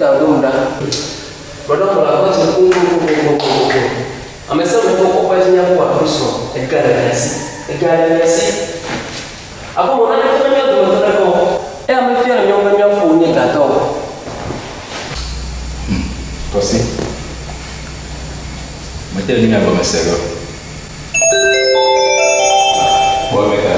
Ta ɖom ɖa. Meɖɔ mɔ le akɔtsi kpoŋkpoŋkpoŋkpoŋkpoŋ. Ame sia ame kpɔ kɔkɔe dzi nya be wòaɖo srɔ̃. Ega le mia si. Ega le mia si. Abe wɔ naneke na mía dometɔ ɖeke o. Eya mefia le míawo be mía fo nye gatɔ o. Hum, Kɔsi. Mete nu nya gɔme se ge o. Kpɔ eme ka.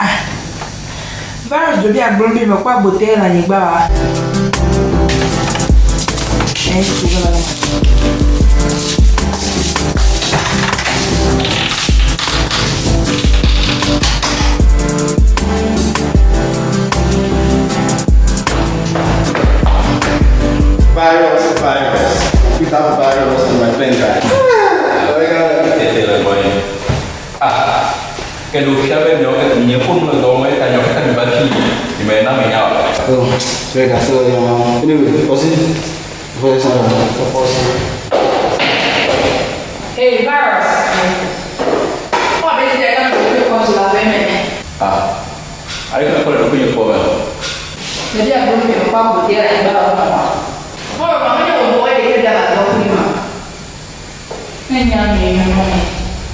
Ah, virus do bi agblɔ bi mekpɔ agbote le anyigba wa. Ɛɛ, tu gala gama. Virus, virus. We have virus on my pen drive. Tete le gbɔnye. Ah, ke ɖe wòfia be miawo katã nye ƒo nu le dɔ wɔm eya ta miawo katã miva fi yi me na menya o. Oh, sorry, guys. So, anyway, Ozzy, voice on Hey, virus. Kpɔ abe ti ɖeka me ɖokui kpɔ zu abe me ene. Ah, aleke mekpɔ le ɖokuinye kpɔ be? Ɖevi agbo nu me kpɔ agbo te le anyigba le xɔ ma. Xɔ ma menye wò dɔwɔe ɖekɛ ɖe le dɔ kpli ma. Ne nya me nyɔ me.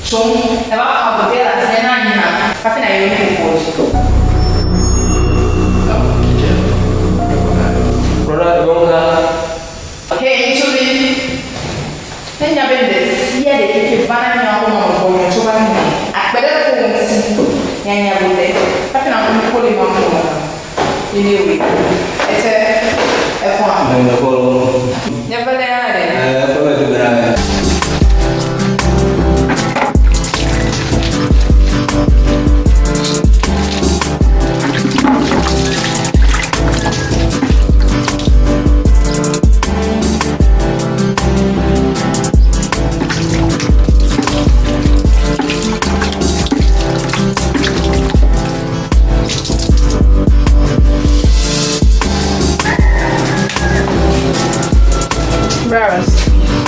Tso eva xɔ agbo te le asinye na anyi na hafi na yi nu ƒoƒo dzi. Kplɔla nyɔŋa. Hey ŋutsuvi, ne nya be ŋɖe sia ɖe keke va na mía xɔme me gbɔnyɔ tso va nɛ akpe ɖe fo ŋuti nya nya bo ɖe hafi na ŋu kpoli ma ŋu me yi ne wui ete efɔa. Me kpɔ lo. Nye vele ya ɖe. Eh, fɔ me do na. Virus,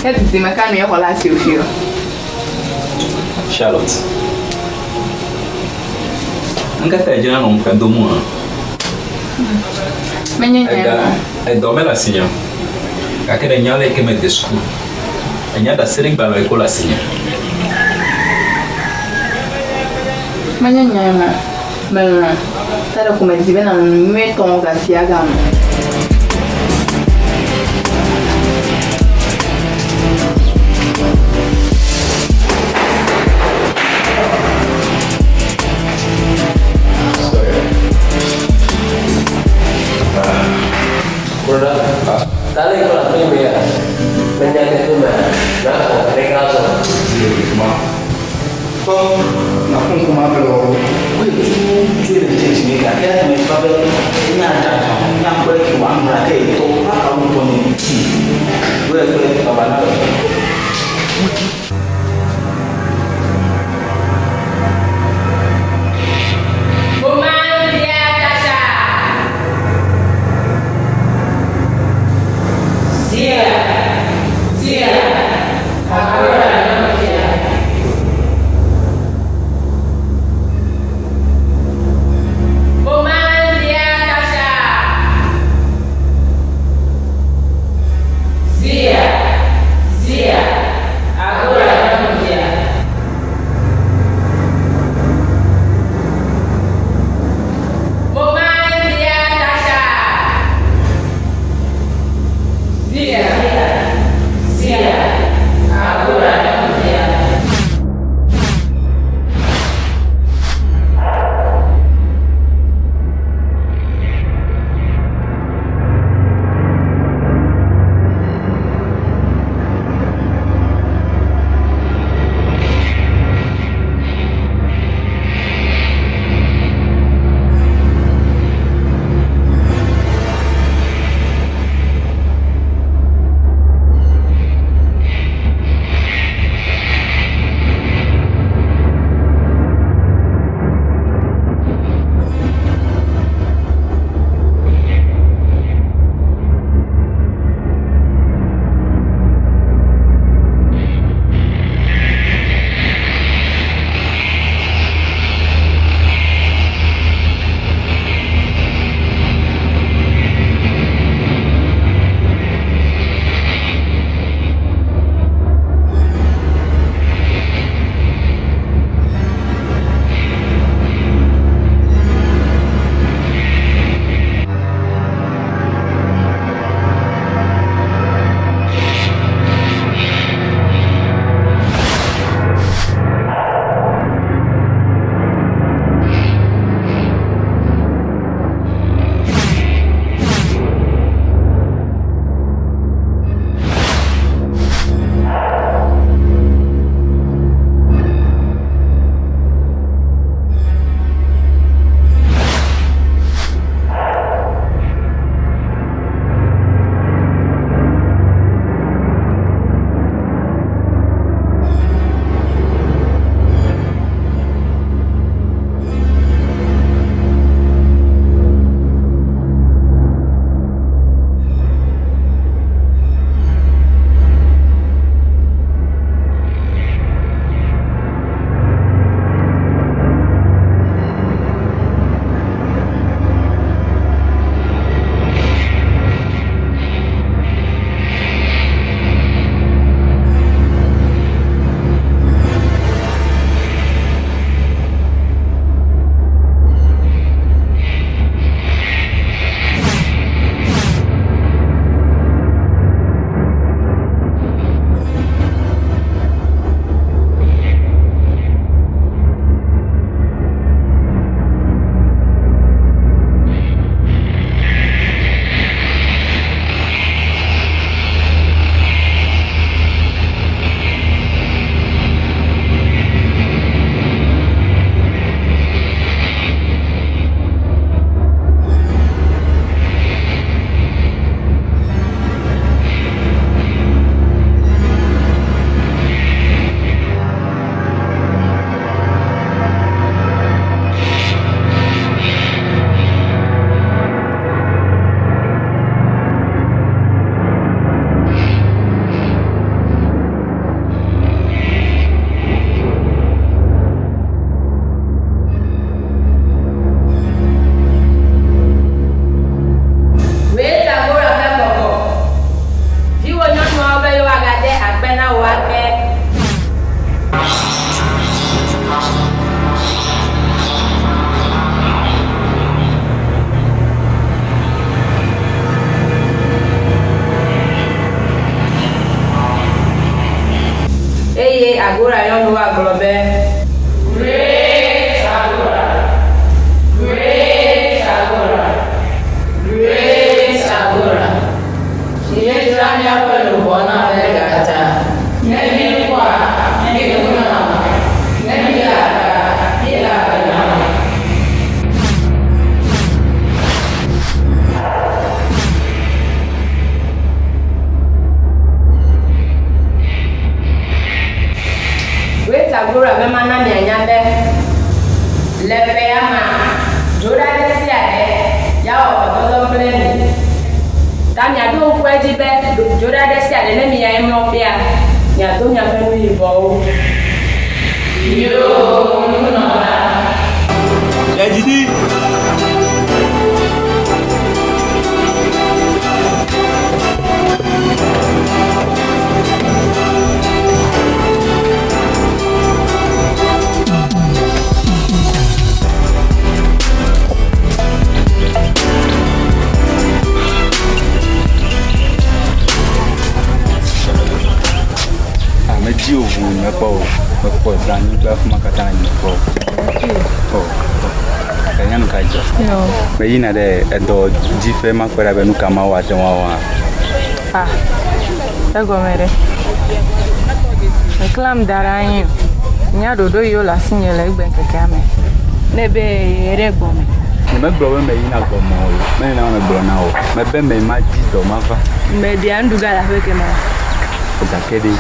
ke didi me ka nue xɔ la si ofio? Charlotte. Ŋkata dzina nɔ ŋkpe dom oa? Menye nye Ega, o. edɔ mele asinye o. Gake ɖe nya le yi ke mede suku. Enya ɖaseɖigbalẽ yi ko le asinye. Menye nye o. Melɔ̃. Ta ɖeko medi be nànɔ nu nyuitɔ wɔm gasiagame. Kplɔla, ta le kplɔ aƒe me ya, menya teƒe ma, na xɔ ɖeka zɔ. Kpɔ na ŋku ma gblɔ wei tu tso le church me gake eme fa be nya dada nya kpɔe ke wa ŋlɔ ke etɔ ma ka ŋutɔ ne wei kple baba na Zia, Zia, agora. Le ƒe ya mea, dzoɖa ɖe sia ɖe ya wɔ gbɔdɔdɔ kple mi. Ta miaɖo ŋku edzi be dzoɖa ɖe sia ɖe ne miyi mlɔƒea, miado miaƒe nu yibɔwo. Yoo, nunɔla. Yadzidi. Medi wò ʋuu mekpɔ o. Mekpɔ zã anyigba afi ma katã mekpɔ o. O, ènya nu ka dzɔ? Meyina ɖe edɔ dziƒe makpɔe ɖa be nu ka mawɔ ate ŋu awɔa. Ah, egɔme ɖe. Meklam da ɖe anyi o. Nya ɖoɖo yiwo le asinye le egbe ŋkekea me. Ne be ye ɖe gbɔme. Nyemegblɔ be meyina gbɔme o. Mele na megblɔ na wò. Mebe me madi dɔ mava. Meɖia nuɖuga le aƒe ke ma. Gake ɖe.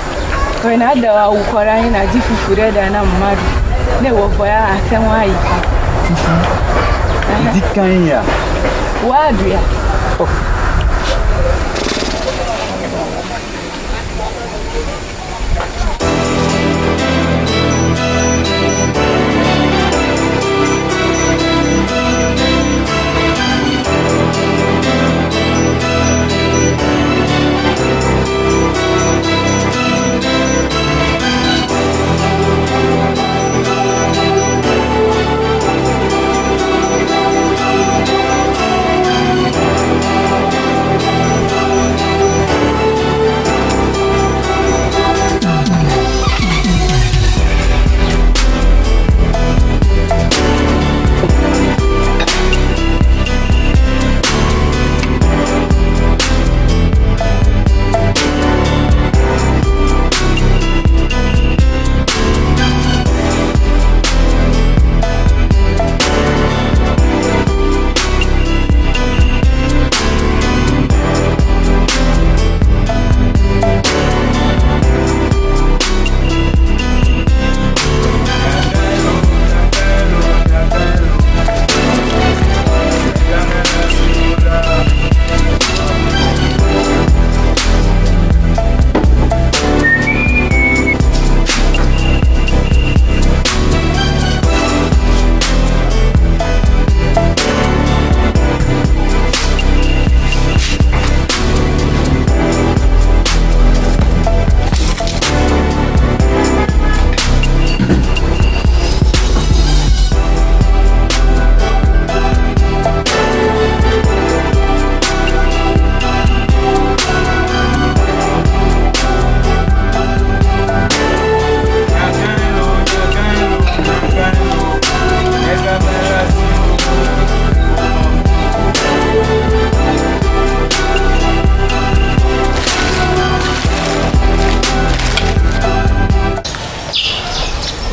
Ɔe na ɖe awu kɔ ɖe anyi nàdi fufu ɖe ɖa nam maɖu. Ne wɔ vɔ ya ate ŋu ayi. Fufu? Ŋdi kae ya? Woaɖuia? Oh.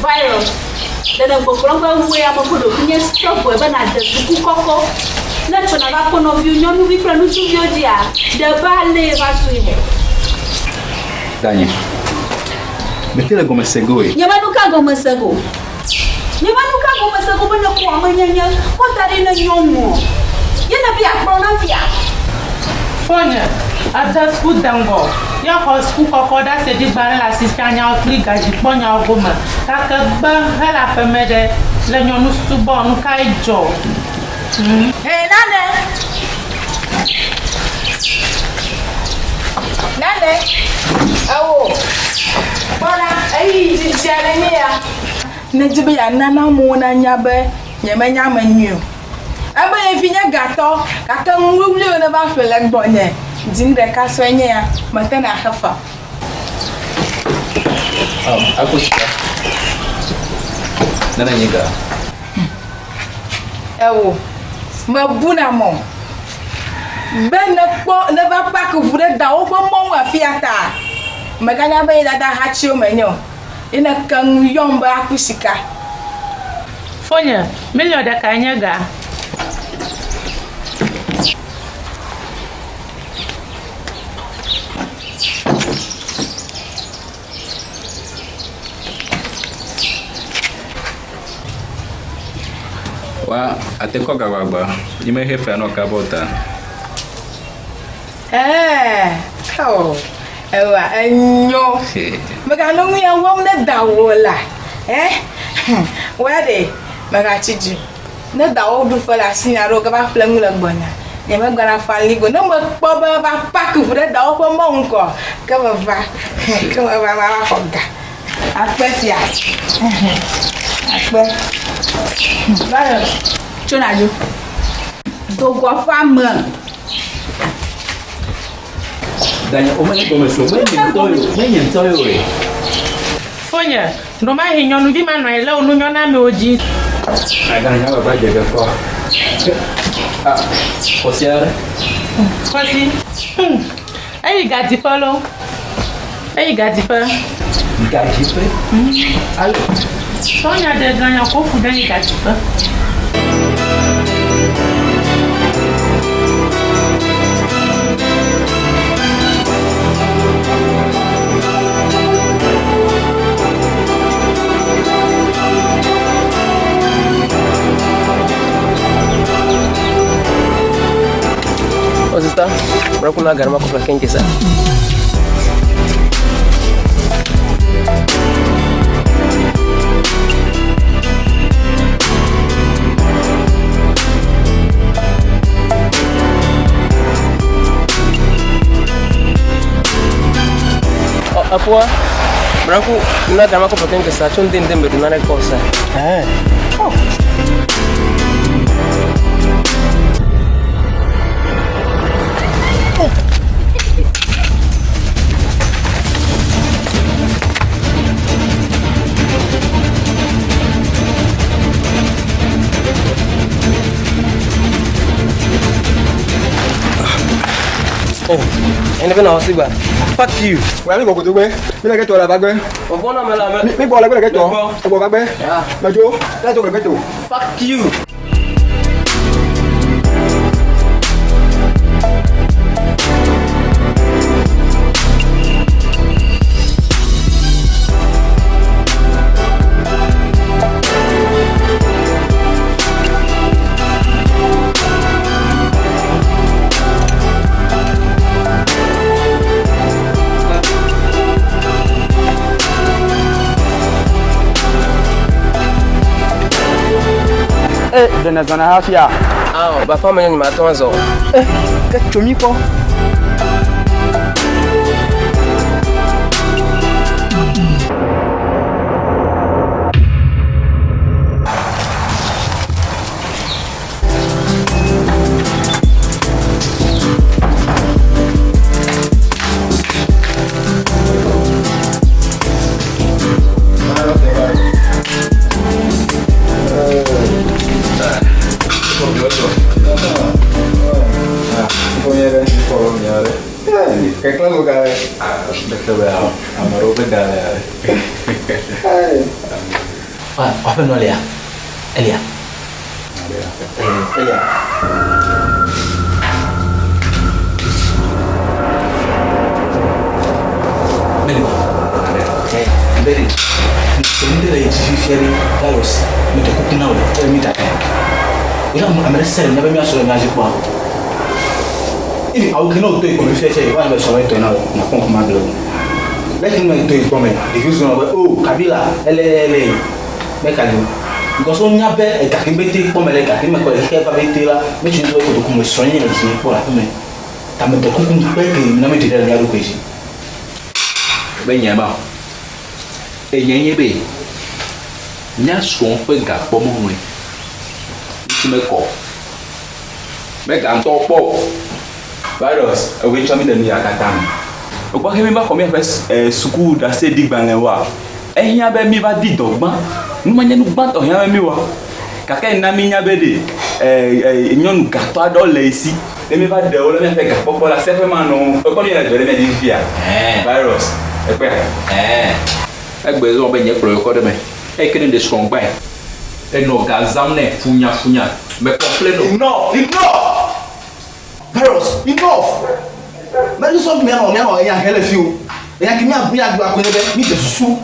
Virus. Ɖe nègbɔgblɔ be wòe ame ƒe ɖokuinye sɔgbɔe be nàde suku kɔkɔ. Ne etsɔ nàva kpɔ nɔviwò nyɔnuvi kple ŋutsuviwo dzia, ɖe be alee va sue me. Danye, mete le gɔme se ge oe. Nye be nuka gɔme se ge o? Nye be nuka gɔme se ge o be nèkpɔ amenyenye kɔ da ɖi ne nyɔnu o? Ye nèbe yeakplɔ na fia? Fonye, ede suku deŋgɔ ye xɔ sukukɔkɔ ɖaseɖigbalẽ le asifianyawo kple gadzikpɔnyawo gome. Gake gbe hele aƒeme ɖe le nyɔnu subɔ nukae dzɔ? Hɛ nane. Nane. Ewò. Kpɔ ɖa, ɣeyiɣi didi aɖe nye ya. Nèdi be yeana na amewo nanya be nyemenye ame nyui o. Ebe ye vi nye gatɔ, gake nu wuwluiwo neva ƒle le gbɔnye dzinu ɖeka sɔe nye ya, mete na xe fea o. Um, ako sika. Nana nye ga. Ewo, mebuna mɔ be nekpɔ neva pak ʋu ɖe dawo ƒe mɔ ŋu afia ta. Meganya be ye dada hatsiwo menye o. Ye neke ŋu yɔm be aku sika. Fonye, miliɔn ɖekae nye ga. Wa ate kɔ gagbagba. Yi me he fea nɔ kaba o ta. Ɛɛ, ao, ewa enyo. Mèganɔ nu ya wɔm ne dawò la. Ɛ, wò ya ɖe, mègatsi dzi o. Ne dawò ɖu fe le asinye alo gava ƒle nu le gbɔnyea, nyemegbana fa ligo. Ne mekpɔ be eva paki ʋu ɖe dawò ƒe mɔ ŋgɔ, ke meva, ke meva mava xɔ ga. Akpe fia. Akpe. Va le tso nàdzo. Do go aƒea me. Danye, o menye gɔme so, menye ŋutɔ yo, menye ŋutɔ yo e. Fonye, ɖomahi nyɔnuvi ma nɔ anyi le wò nunyɔnamewo dzi. Aga nya baba dze ge kpɔ. Ah, xɔsi aɖe. Xɔsi. Hmm. Eyi gadiƒe lo. Eyi gadiƒe. Gadiƒe? Ale. Sɔnya ɖe ganya ko fu ɖe yi gadiƒe. Oh, sister, Brakuna garma ko kenke sa. Oh, afua. Braku na garma ko kenke sa chon din dem bedu na ko sa. Eh. Oh. Oh, ene bena wasiba. Fuck you. Wà á ní kòkòtò gbé, mi lè kẹ́tọ̀ làbá gbé. Ọ̀gbọ́n náà mẹ́la mẹ́. Mi bọ̀ lẹ́gbẹ̀rẹ̀ kẹ́tọ̀, ọ̀gbọ̀n bá gbé. Mẹ́jọ, lẹ́tọ̀ lè kẹ́tọ̀. Fuck you. Eh, ɖe nèzɔna hafia? Ao, bafa menye nye matɔ azɔ. Eh, ke tso mí kpɔ. Aƒenɔ lia? Elia? Elia? Meli o. Beri, nu ɖe le dzi fifia ɖe virus meɖe kuku na wò ele mi dada. Wòle ame ame ɖe sia ɖe nya be míasrɔ̃ le mía dzi kpɔa. Eye awu ke ne wòdo yi kpɔ fifia tsɛ woanye be srɔ̃ etɔe na wò nàkpɔ ŋkume able o. Le esi me do yi kpɔ me ɖeviwo zɔna be o Kabila ele ele meka li o. Because wonya be ega ke be te kpɔ me le ga ke me kpɔ le xexea va be te la metsi ŋutɔ be kotoku me srɔ̃ nye le dzi kpɔ le aƒeme. Ta meɖe kuku kpe ke na meɖi ɖe le mía ɖokui dzi. Be nya ma o. Enyae nye be mía srɔ̃ ƒe gakpɔmɔnue ŋuti mekɔ o. Mega ŋutɔ kpɔ o. Virus ewoe tsɔ mí ɖe nu ya katã me. Ekpɔ xe míva xɔ míaƒe suku ɖaseɖigbalẽwoa, ehiã be míva di dɔ gbã. Nu ma nye nu gbãtɔ hiã be míwɔ. Gake ena mínya be ɖe nyɔnu gatɔ aɖewo le esi. Ne míva ɖe wo le míaƒe gakpɔkpɔ la, seƒe manɔ wo ŋu. Ekpɔ nu yi le dzɔ ɖe mía dzi fifia? Virus, ekpɔea? Egbe zɔ be nye kplɔ yekɔ ɖe me. Eyi ke ne ɖe srɔ̃ gbãe. Enɔ ga zãm nɛ funyafunya. Me complain o. Enough! Enough! Virus, enough! Mele sɔ mianɔ mianɔ enya he le fi o. Enya ke mia mia gblɔ koe nye be mi de susu.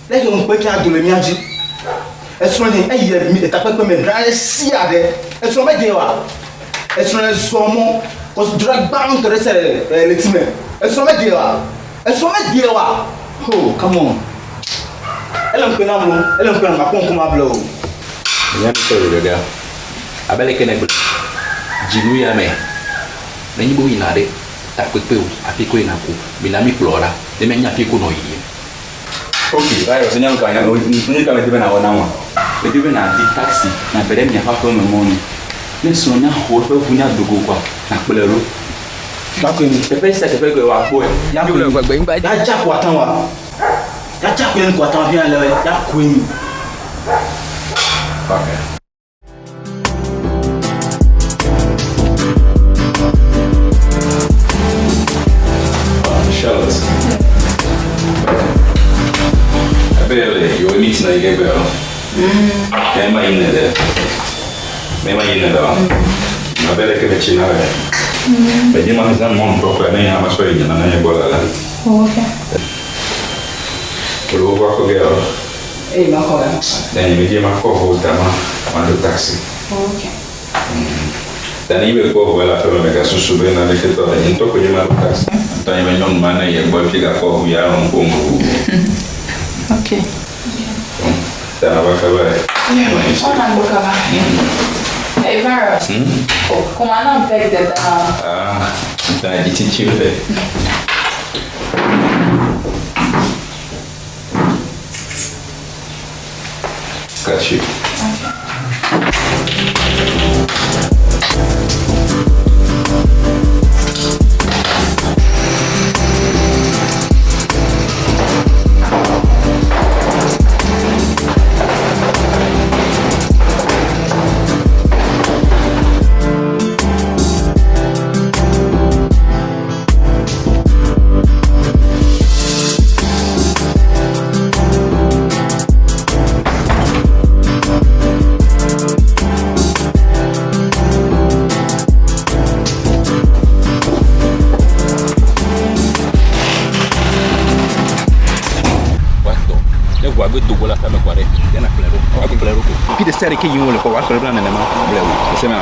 Leke ŋukpe ke ado le mia dzi. Esrɔ̃nye eyi mi etakpekpe me ɖa ɖe sia ɖe. Esrɔ̃ medze oa? Esrɔ̃nye zɔ mɔ kɔsi dzra gbãtɔ ɖe sia ɖe le ɣleti me. Esrɔ̃ medze oa? Esrɔ̃ medze oa? Oh, come on. Ele ŋukpe nam lo, ele ŋukpe nam, makpɔ ŋkume able o. Enya mi tɔ ɖeɖea, abe leke nègblɔ, dzinu ya me, nenye be woyina ɖe takpekpe o, afi koe nàku. Mina míkplɔ ɖa ne míanya afi ko nɔ yiyim. Ok, virus, enya nuka nya, nu ka medi be nàwɔ nam oa? Medi be nàdi taxi nàbe ɖe miaƒe aƒeme mɔnu. Ne srɔ̃nya xɔ eƒe ʋu nya dogo koa, nàkplɔe ɖo. Teƒe sia teƒe koe wòakpɔe. Ya dza ko atan wa. Ya dza ko ko atan fi ale ya koe mi. Okay. Charlotte. Ebe le yo meet na ige gbe o. Me ma yin ne. Me ma yin ne da. Na bele ke me china le. Be di ma zan mon pro ko ne ya ma so yin na na bo la la. Okay. Olo wa ko ge o. Eh, ma ko ga. Ne me di ma ko ho da ma ma do taxi. Okay. Tani be ko ho la fe me ka susu be na le ke to le yin to ko ni ma do taxi. Tani be nyon ma na ye bo fi ga ko hu ya on ko mo. Okay. Tana ba ka ba. Yeah. On a go Hey, Virus. Oh, come on, I'm beg that. Ah, tana di ti chi le. Got you. Woatɔ. Ne ʋua gbe do go le aƒea me kɔa ɖe, ɖe nakplɔe ɖo. Akplɔe ɖo ko. Fi ɖe sia ɖe ke yim wole kɔ, woakplɔe ɖo la nenema blewu. Ese mea?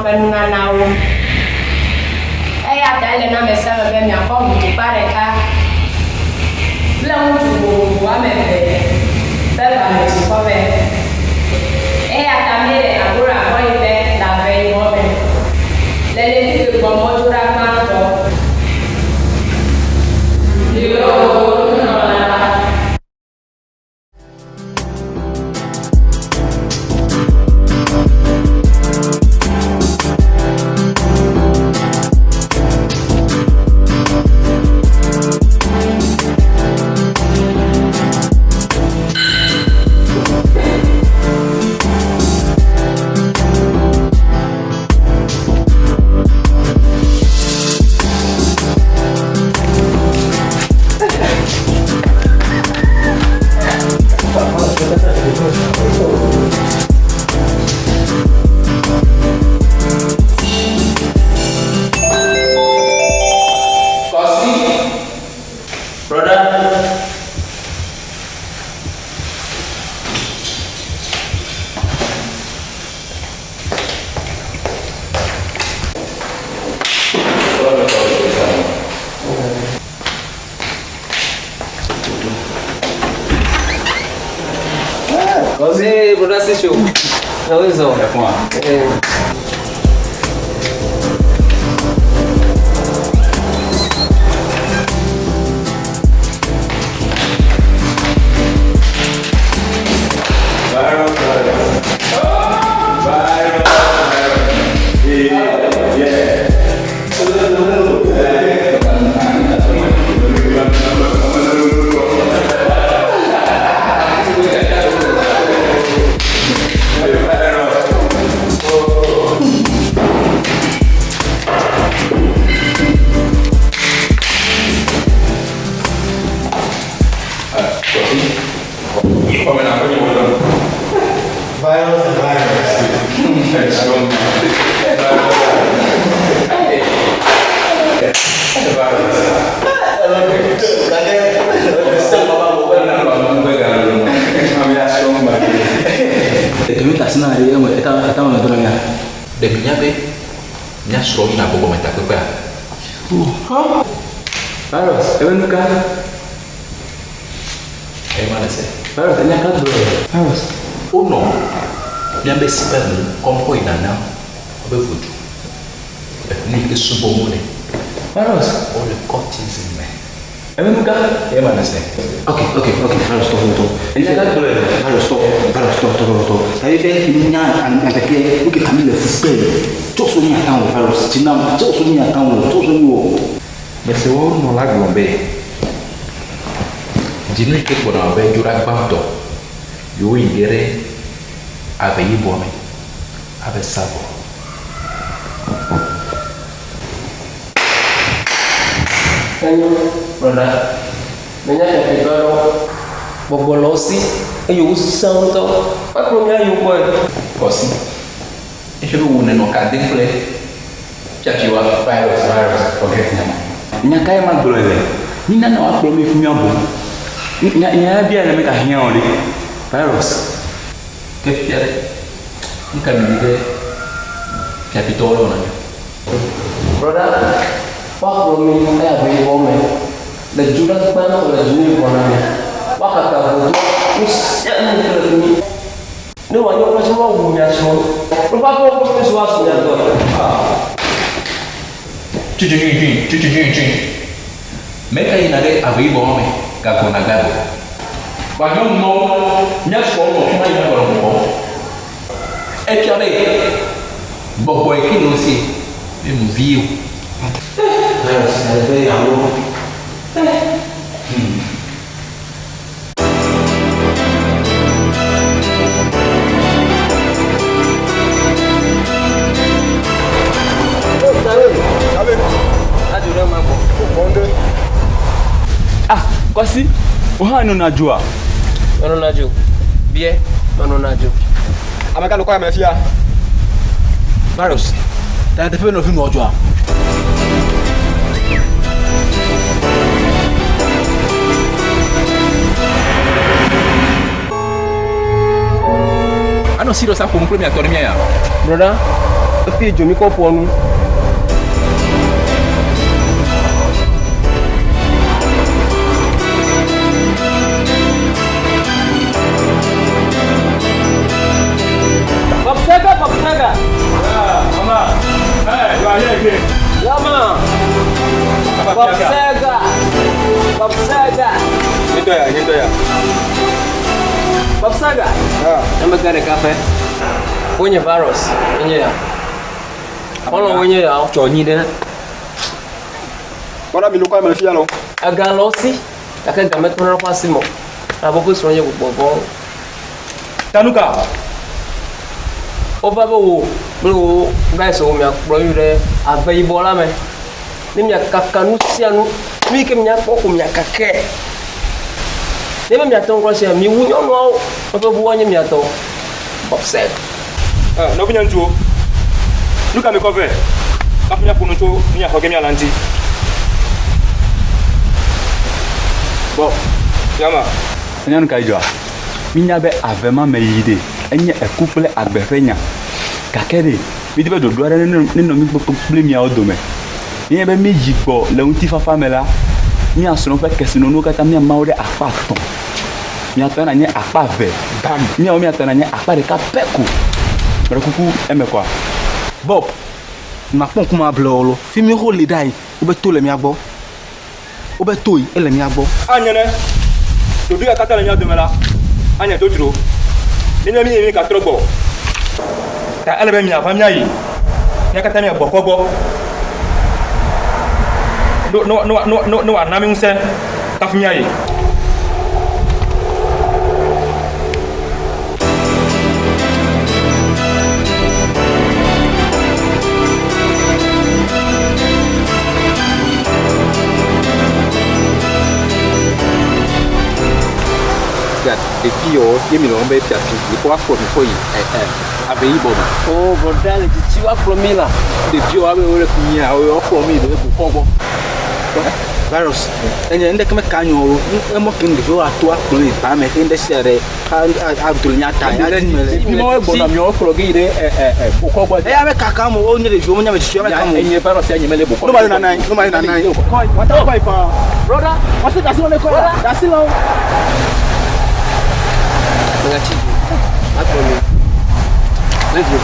ƒe nunanawo. Eya ta ele na ame sia ame be miakpɔ ʋutukpa ɖeka kple ŋutsu vovovo woame eve ƒe ʋametsikɔ vɛ. Eya ta míele Agora gbɔ yi be le ave yibɔ me le ɣleti ke gbɔ mɔdzoɖa gbãtɔ. Yoo, nunɔla la. Kɔsi, brɔda. Kɔsi, brɔda si tso. Ɛwɔ zɔ. Ɛfɔn. Ee. Virus and virus. Èmi ta sina ye eme eta eta me dɔnna ya. Ɖe minya be mía srɔ̃ yina gbɔgbɔmetakpekpea? Virus, ebe nu ka? Ema le se. Virus, enya ka gblɔ? Virus. Wonɔ míabe sperm kɔm kɔ yina na wobe vodu. Nu yi ke subɔm wole. Virus. Wole cultism me. Ebe nu ka? Ema le se. Ok, ok, ok, virus stop, stop. Enya ka gblɔ? Virus stop, virus stop, stop, stop, stop. Tayi fɛ kini nya anteke nuke kami le fukpe. Tsɔso ni atan o virus tinam, tsɔso ni atan o, tsɔso ni o. Mese woawo nɔ la gblɔ be dzinu yi ke gbɔna abe dzoɖa gbãtɔ yewo yi ge ɖe ave yibɔ me ave sa vɔ. Enyo, brɔda, menya fiafitɔ aɖewo. Gbɔgbɔ le wo si eye wosẽ ŋutɔ. Woakplɔ mí ayi wo gbɔe. Kɔsi, efia be wò nènɔ ka dem kple fiafiwoa? Virus, virus, forget nya ma. Nya kae magblɔ le? Mina ne woakplɔ mí fi míabu. Nya nya ya bia le mega hiã o ɖe. Virus. Ke fifia ɖe, nu ka medi be fiafitɔwo nawɔ na mí? Brɔda, woakplɔ mí ayi ave yibɔ me le dzoɖa gbãtɔ le dzinu yibɔ na mí. Woakaka ʋɔtrua nu sia nu ke le fi mí. Ne wòanye woƒe dzi woawu mia srɔ̃. Woƒe aƒewo kple woƒe viwo azu mia tɔ. Tsuitsuitsuitui, tsuitsuitsuitui. Meka yina ɖe ave yibɔ me gagbɔna gado. Va nyɔnu mawo mía srɔ̃wo nɔ fi ma yina gbɔna gbɔgbɔm. Efia be gbɔgbɔ yi ke le wo si be nu vi o. Virus, ele be yeawo. Ah, Kɔsi, wo hã nɔna dzoa? Menɔna dzo. Biɛ, menɔna dzo. Ame ka le kɔ ame fia? Virus, ta teƒe nɔvi nɔ dzoa. Anɔ serious aƒo nu kple mia tɔ ɖe mia ya. Brɔda, Efi dzo mi kɔ ƒoa nu. Bob Saga, Bob Saga. Yeah, mama. Hey, you are here again. Yeah, man. Bob Saga. Bob Saga. Nyetɔ ya, nyetɔ ya. Bob Saga. Ah. Eme gã ɖeka ƒe. Wonye virus, enye ya. Xɔlɔ̃wo nye ya. Tsɔ nyi ɖe. Kpɔɖa mi nukɔ ame fia lɔ. Ega le wo si gake ga metɔna ɖe woƒe asi me o. Elabe woƒe srɔ̃ nye gbɔgbɔ vɔ̃wo. Tanuka. Wova be wò kple wò guys wo miakplɔ yi ɖe ave yibɔ la me. Ne miakaka nu sia nu, nu yi ke miakpɔ ko miakakae. Ne be miate ŋu kura sia, miwu nyɔnuawo, woƒe ʋuwoa nye mia tɔ. Bob said. Eh, nɔvinye ŋutsuwo, nu ka mikɔ vɛ hafi míaƒo nu tso nu ya xɔ ge míala ŋuti? Bob. Yama. Enya nu kae dzɔa? Mínya be ave ma me yiyi ɖe, enye eku kple agbe ƒe nya. Gake ɖe, mídi be ɖoɖo aɖe nenɔ mí kple miawo dome. Nenye be míyi gbɔ le ŋutifafa me la, míasrɔ̃ woƒe kesinɔnuwo katã, míama wo ɖe akpa etɔ̃. Mia tɔ nanye akpa eve, bam! Míawo mía tɔ nanye akpa ɖeka pɛ ko. Meɖe kuku, eme kɔa? Bob, Makpɔ ŋkume able wò lo. Fi mi xoxo li ɖayi, wobe to le mía gbɔ. Wobe to yi, ele mía gbɔ. Anye ne ɖoɖo ya katã le mía dome la, anye dzodzro. Nenye be míyi mígatrɔ gbɔ o. Ta ele be miava míayi, mía katã míagbɔ kɔ gbɔ. Ne, ne, ne, ne, ne wòana mí ŋusẽ hafi míayi. Ɖevi yawo ye mi lɔ̃ be fiafi yi kɔ akplɔ mi kɔ yi ɛ ɛ ave yibɔ me. O bɔda le tsitsi woakplɔ mi la. Ɖeviwo abe wole fi mia wo woakplɔ mi ɖe bokɔ gbɔ. Virus enye ŋɖeke meka nyɔ o. Emɔ ke ɖeviwo ato akplɔ yi ba me ke ŋɖe sia ɖe ado le nya ta ya dzi me le. Ɖevi mawo gbɔna miawo kplɔ ge yi ɖe ɛ ɛ ɛ bokɔ gbɔ. Eya me kaka mo wo nye ɖeviwo menye ame tsitsi me kaka mo. Enye virus ya nye mele bokɔ. No ma yi nana yi, no ma yi nana yi. Wata kɔ yi faa. Brother. Wasi dasi lɔ ne kɔ ya. Dasi lɔ. Megatsi dzi. Akplɔ mi. Let's go.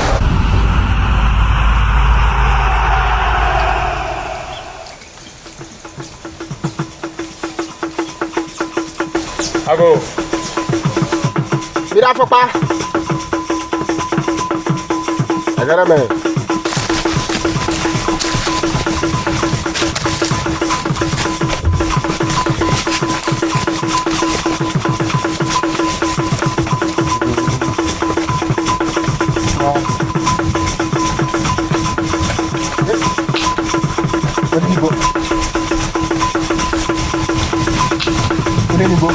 Ago. Mi ɖe afɔkpa. Ege ɖe me. Odenigbo. Odenigbo.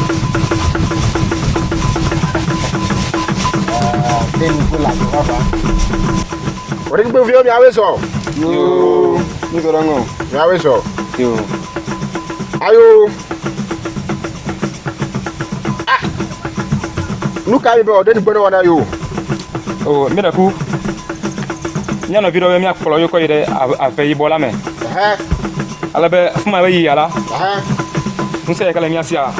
Odenigbo la bàbá. Odenigbo fi omi awe sọ. Yoo. Nítorí ŋo. Mi awe sọ. Yoo. Ayo. Ah. Nu ka mi bɛ Odenigbo ne wɔna yo. O mi ɖe ku. Mía nɔvi ɖewo be míakplɔ yewo kɔ yi ɖe ave yibɔ la me. Ale be afi ma be yiyia la, ŋusẽ yi ke le mía sia,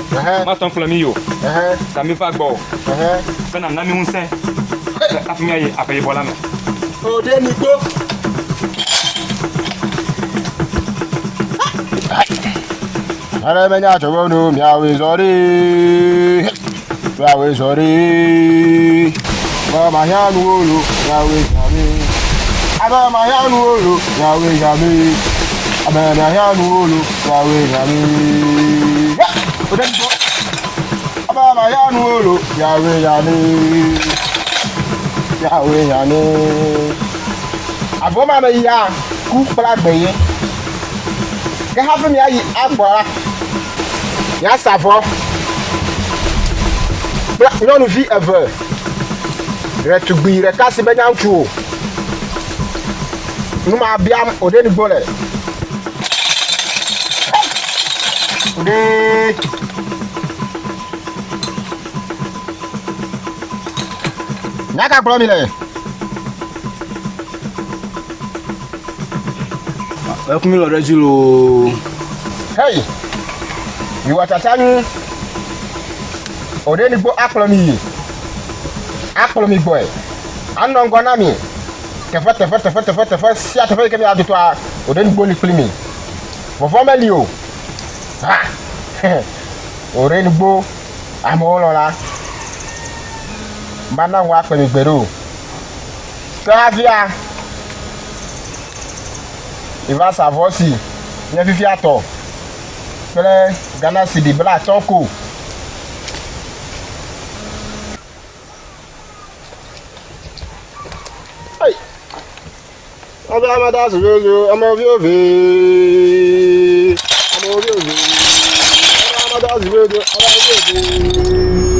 mate ŋu kplɔ mí yi o. Ta míva gbɔwò be nàna mí ŋusẽ hafi míayi ave yibɔ la me. Odenigbo. Ale menya tso be nu miawoe zɔ ɖi. Miawoe zɔ ɖi. Be mahia nuwo lo, miawoe zɔ ɖi. Abe mahia nuwo lo, miawoe zɔ ɖi. Abe mahia nuwo lo, miawoe zɔ ɖi. Odenigbo. Abe mahia nuwo lo, miawoe zɔ ɖi. Miawoe zɔ ɖi. Avɔ ma me yia ku kple agbe ye. Ke hafi miayi agbɔ la, miasa vɔ kple nyɔnuvi eve, ɖetugbui ɖeka si menya ŋutsu o. Nu ma biam Odenigbo le. Ode. Nya ka gblɔm mi le? Eku mi lɔ ɖe edzi loo. Hei! Miwɔ tsatsa nyui. Odenigbo akplɔ mi yi. Akplɔ mi gbɔe. Anɔ ŋgɔ na mi. Teƒe teƒe teƒe teƒe teƒe sia teƒe yi ke miado toa, Odenigbo li kpli mi. Vɔvɔ̃ meli o. Ha! Odenigbo, amewo lɔ̃la. Mana ŋu akpe mi gbeɖe o. Ke hafia, miva sa vɔ si nye fifia tɔ kple Ghana cedi blaatɔ̃ ko. Ei! Ɔbɛ amada zuzuzu, amevi ovi, amevi ovi, ɔbɛ amada zuzuzu, amevi ovi.